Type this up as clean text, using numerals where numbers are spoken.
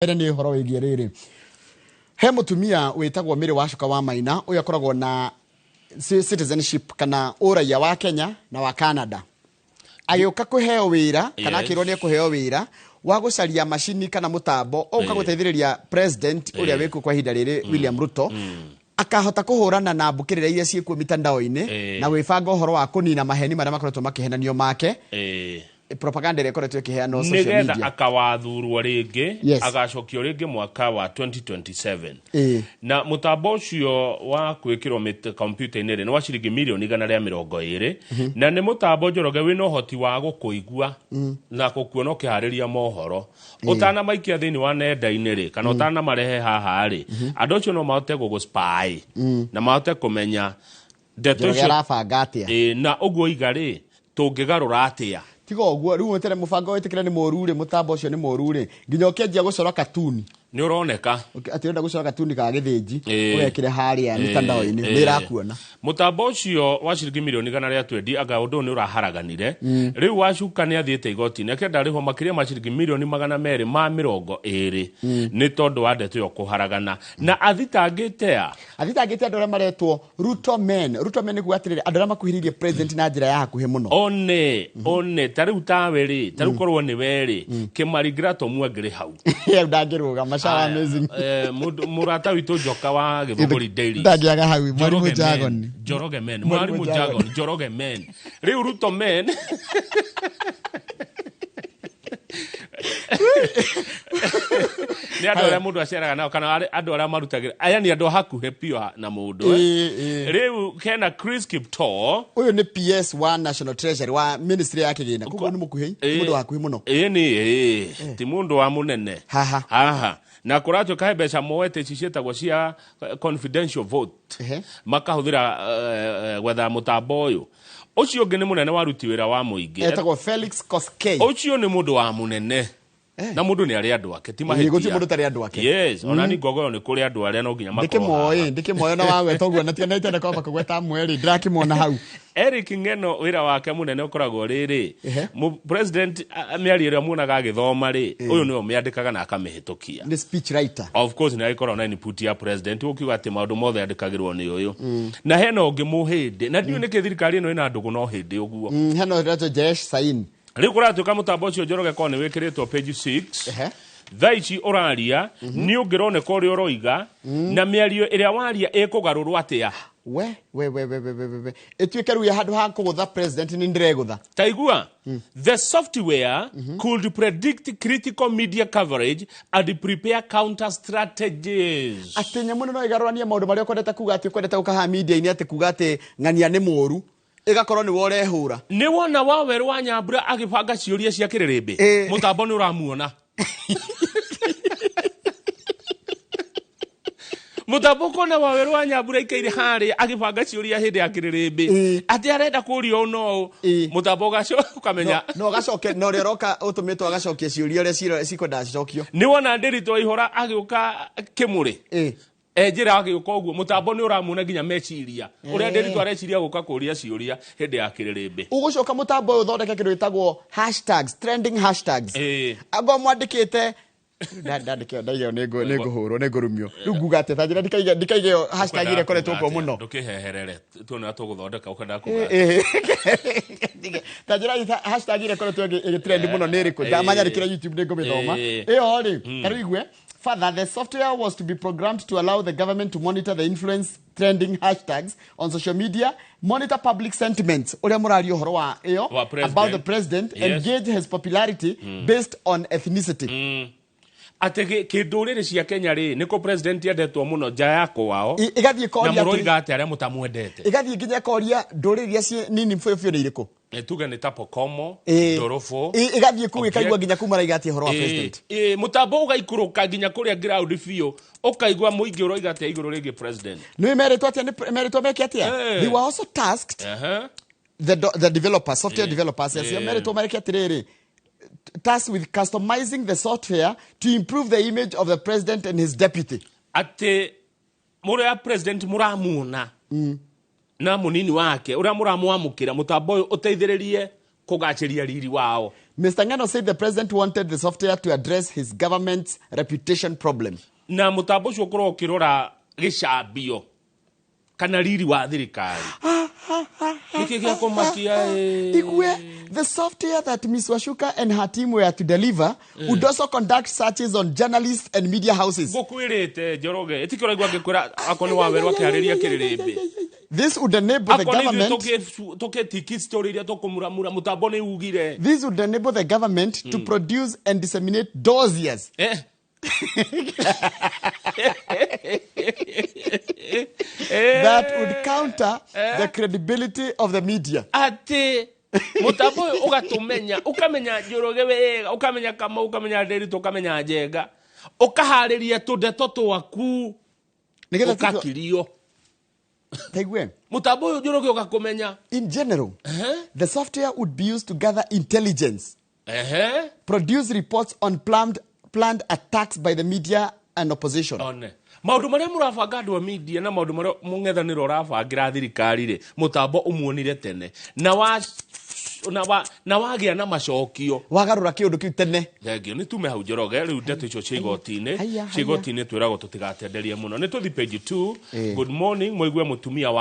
Mbere nĩ ũhoro wĩgiĩ rĩrĩ, he mũtumia wĩtagwo Mary Wacuka wa Maina, ũyũ akoragwo na citizenship kana ũraiya wa Kenya na wa Canada. Agĩũka kũheo wĩra kana akĩrwo nĩ ekũheo wĩra wa gũcaria macini kana mũtambo ũka gũteithĩrĩria president ũrĩa wĩkuo kwa ihinda rĩrĩ, William Ruto, akahota kũhũrana na mbũkĩrĩra iria ciĩkuo mitandao-inĩ na gwĩbanga ũhoro wa kũnina maheni marĩa makoretwo makĩhenanio make, propaganda ĩrĩa ĩkoretwo ĩkĩheanwo social nĩgetha media. Akawathurwo rĩngĩ, agacokio rĩngĩ mwaka wa 2027. Na mũtambo ũcio wa gwĩkĩrwo kompiuta-inĩ rĩ, nĩ wa ciringi mirioni 120, na nĩ mũtambo, Njoroge, wĩna ũhoti wa gũkũigua na gũkuona ũkĩharĩria mohoro ũtanamaikia thĩinĩ wa nenda-inĩ rĩ, kana ũtanamarehe haha rĩ, andũ acio no mahote gũgũ spy na mahote kũmenya ndeto Njoroge icio. arabanga atĩa? Ĩ, na ũguo iga rĩ, tũngĩgarũra atĩa? Tiga ũguo, rĩu wetere mũbango wĩtĩkĩre nĩ mũru rĩ, mũtambo ũcio nĩ mũru rĩ, nginya ũkĩanjia gũcora katuni, Nĩ ũroneka. Atĩ ũrenda gũcora katuni ka gĩthĩnji, ũgekĩre harĩa mitandao-inĩ, nĩ ĩrakuona. Mũtambo ũcio wa ciringi mirioni 120, anga ũndũ ũyũ nĩ ũraharaganire. Rĩu Wacuka nĩ athiĩte igoti-inĩ akĩenda arĩhwo makĩria ma ciringi mirioni 220 nĩ tondũ wa ndeto ĩyo kũharagana, na athitangĩte a Athitangĩte andũ arĩa maretwo Ruto men. Ruto men nĩ kuga atĩrĩrĩ, andũ arĩa makuhĩrĩirie president na njĩra ya hakuhĩ mũno. One ta rĩu tawe rĩ, ta rĩu korwo nĩ we rĩ, Kĩmari Grato angĩrĩ hau. Ndangĩrũgama Shawa Amazing. Mũrata witũ Njoka wa Gĩthũngũri Daily. Ndangĩaga hau mwarimũ. Njoroge men, Jagoni. Njoroge men, Mwalimu Mwalimu Jagon. Jagon, Njoroge men. Rĩu Ruto men nĩ andũ arĩa mũndũ aceraga nao kana andũ arĩa marutagĩra, aya nĩ andũ a hakuhĩ biũ na mũndũ, eh. Ĩĩ, ĩĩ. Rĩu hena Chris Kiptoo. Ũyũ nĩ PS wa National Treasury, wa ministry ya kĩgĩna, koguo nĩ mũkuhĩ, nĩ mũndũ wa hakuhĩ mũno. Ĩĩ, nĩ ĩĩ, ti mũndũ wa mũnene. Haha. Haha na kũratuĩka he mbeca moete ici ciĩtagwo cia confidential vote, makahũthĩra gwetha mũtambo ũyũ. Ũcio ũngĩ nĩ mũnene wa ruti wĩra wa mũingĩ. Etagwo Felix Koskei. Ũcio nĩ mũndũ wa mũnene, na mũndũ nĩ arĩ andũ ake, ti mahĩtia. Gũtirĩ mũndũ ũtarĩ andũ ake. Yes, ona ni ngogoyo nĩ kũrĩ andũ arĩa no nginya makorwo haha. Ndĩkĩmoĩ, ndĩkĩmoĩ na wagweta ũguo na tiganĩte kwamba kũgweta amwe rĩ, ndĩrakĩmona hau. Eric Ng'eno, wĩra wake mũnene ũkoragwo rĩrĩ, president mĩario ĩrĩa muonaga agĩthoma rĩ, ũyũ nĩwe ũmĩandĩkaga na akamĩhĩtũkia. Nĩ speech writer. Of course nĩ agĩkoragwo na input ya president, ũkiuga atĩ maũndũ mothe andĩkagĩrwo nĩ ũyũ. Na hena ũngĩ mũhĩndĩ, na ndiũĩ nĩkĩ thirikari ĩno ĩna ndũgũ no hĩndĩ ũguo. Hena ũretwo Jesh Sain. Rĩu kũratuĩka mũtambo ũcio, Njoroge, korwo nĩ wĩkĩrĩtwo page 6, thaa ici ũraria nĩ ũngĩroneka ũrĩa ũroiga na mĩario ĩrĩa waria ĩkũgarũrwo atĩa. We we we we we we we we, ĩtuĩke rĩu ya handũ ha kũgũtha president nĩ ndĩregũtha. Taigua, the software could predict critical media coverage and prepare counter strategies. Atĩ nyamũ ĩno no ĩgarũranie maũndũ marĩa ũkwendete kuga, atĩ ũkwendete gũkaha media-inĩ, atĩ kuga atĩ ng'ania nĩ mũũru, ĩgakorwo nĩwe ũrehũra. Nĩ wona wa werũ wa Nyambura agĩbanga ciũria cia kĩrĩrĩmbĩ, mũtambo nĩ ũramuona, mũtambo ũkona wa werũ wa Nyambura ikaire harĩa agĩbanga ciũria hĩndĩ ya kĩrĩrĩmbĩ, atĩ arenda kũria ũũ no ũũ, mũtambo ũkamenya. No ũgacoke na ũrĩa ũroka ũtũmĩtwo agacokia ciũria ũrĩa cikwendaga cicokio. Nĩ wona Ndĩritũ Ihũra agĩũka kĩmũrĩ, enjĩra agĩũka ũguo, mũtambo nĩ ũramuona nginya meciria ũrĩa Ndĩritũ areciria gũka kũria ciũria hĩndĩ ya kĩrĩrĩmbĩ. Ũgũcoka mũtambo ũyũ ũthondeke kĩndũ gĩtagwo hashtags, trending hashtags. Angorwo mwandĩkĩte ndandĩke ndaigeo, nĩ ngũhũrwo, nĩ ngũrumio. Rĩu nguga atĩa? Ta njĩra ndikaige ĩyo hashtag ĩrĩa ĩkoretwo kuo mũno. Ndũkĩheherere, tuone tũgũthondeka ũkwendaga kuga atĩa. Ta njĩra hashtag ĩrĩa ĩkoretwo ĩgĩtrend mũno nĩ ĩrĩkũ? Ndamanyarĩkĩra YouTube nĩ ngũmĩthoma. Ĩyo rĩ, ta rĩu igue. Further, the software was to be programmed to allow the government to monitor the influence trending hashtags on social media, monitor public sentiments, ũrĩa mũraria ũhoro wa ĩyo, Wa president. about the president, and gauge his popularity based on ethnicity. Atĩ kĩndũrĩrĩ cia Kenya rĩ, nĩkũ president endetwo mũno nja ya kwao, Ĩgathiĩ na ĩkoria atĩrĩ- mũroiga atĩ arĩa mũtamwendete. Ĩgathiĩ nginya ĩkoria ndũrĩrĩ iria ciĩ nini biũ biũ nĩ irĩkũ. Tuge nĩ ta Pokomo, Ndorobũ. Ĩgathiĩ kũu ĩkaigua Ogiek. nginya kuma maraiga atĩa ũhoro wa president. Mũtambo ũgaikũrũka nginya kũrĩa ground biũ, ũkaigua mũingĩ ũroiga atĩa igũrũ rĩgiĩ president. Nĩ merĩtwo atĩa? Nĩ merĩtwo meke atĩa? They were also tasked, the developers, software developers acio, merĩtwo mareke atĩrĩrĩ, tasked with customizing the software to improve the image of the president and his deputy. Atĩ mũrĩa president mũramuona na mũnini wake, ũrĩa mũramwamũkĩra, mũtambo ũyũ ũteithĩrĩrie kũgacĩria riri wao. Mr. Ng'eno said the president wanted the software to address his government's reputation problem. Na mũtambo ũcio ũkorwo ũkĩrora gĩcambio kana riri wa thirikari. Nĩkĩ gĩa kũmakia ĩ? Igwe, the software that Ms. Wacuka and her team were to deliver would also conduct searches on journalists and media houses. Ngũkwĩrĩte, Njoroge, ĩtikĩ ũraigua ngĩkwĩra akorwo nĩ wawerwo akĩharĩria kĩrĩrĩmbĩ. This would enable the Akorwo nĩ ithuĩ government tũkĩtiki story iria tũkũmuramura, mũtambo nĩ ugire. This would enable the government to produce and disseminate dossiers that would counter the credibility of the media. Atĩ mũtambo ũyũ ũgatũmenya, ũkamenya Njoroge wega, ũkamenya Kamau, ũkamenya Nderitu, ũkamenya Njenga, ũkaharĩria tũndeto twaku. Nĩgetha ũkakirio. Taigue. Mũtambo ũyũ, Njoroge, ũgakũmenya. In general, the software would be used to gather intelligence, produce reports on planned attacks by the media and opposition. One maũndũ marĩa mũrabanga andũ a media na maũndũ marĩa mũng'ethanĩro ũrabangĩra thirikari rĩ, mũtambo ũmuonire tene na wagĩa na macokio. Wagarũra kĩũndũ kĩu tene. Thengio. Nĩ tume hau, Njoroge. Rĩu ndeto icio cia igoti-inĩ, Haya, cia igoti-inĩ twĩragwo tũtigatenderie mũno. Nĩ tũthi page 2. Eh. Good morning. Mũigue mũtumia wa